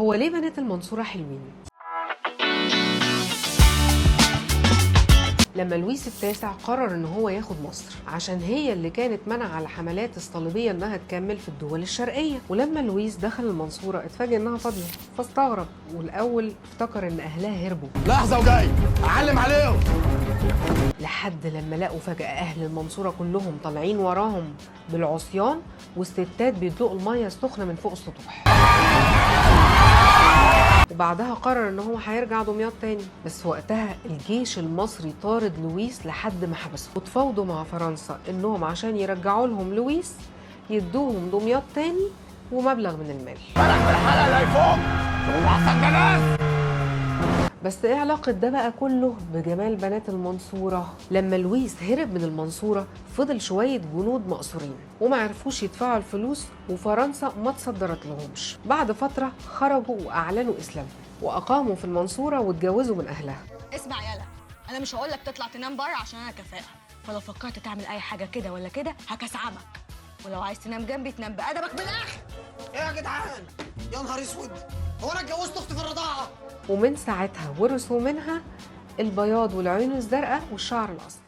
هو ليه بنات المنصورة حلوين؟ لما لويس التاسع قرر ان هو ياخد مصر عشان هي اللي كانت منع على الحملات الصليبية انها تكمل في الدول الشرقية. ولما لويس دخل المنصورة اتفاجئ انها فاضية فاستغرب، والاول افتكر ان اهلها هربوا. لحظة وجاي اعلم عليهم، لحد لما لقوا فجأة اهل المنصورة كلهم طالعين وراهم بالعصيان والستات بيدلقوا المية السخنة من فوق السطوح. وبعدها قرر ان هو هيرجع دمياط تاني، بس وقتها الجيش المصري طارد لويس لحد ما حبسه، وتفاوضوا مع فرنسا انهم عشان يرجعوا لهم لويس يدوهم دمياط تاني ومبلغ من المال. بس ايه علاقة ده بقى كله بجمال بنات المنصورة؟ لما لويس هرب من المنصورة فضل شوية جنود مأسورين وما عرفوش يدفعوا الفلوس، وفرنسا ما تصدرت لهمش. بعد فترة خرجوا وأعلنوا إسلامهم وأقاموا في المنصورة واتجوزوا من أهلها. اسمع يالا، أنا مش هقولك تطلع تنام بره عشان أنا كفاءة، فلو فكرت تعمل أي حاجة كده ولا كده هكسعبك، ولو عايز تنام جنبي تنام بأدبك بالآخر. إيه يا جدعان؟ يا نهار أسود، هو أنا اتجوزت أختي في الرضاعة؟ ومن ساعتها ورثوا منها البياض والعيون الزرقاء والشعر الأصفر.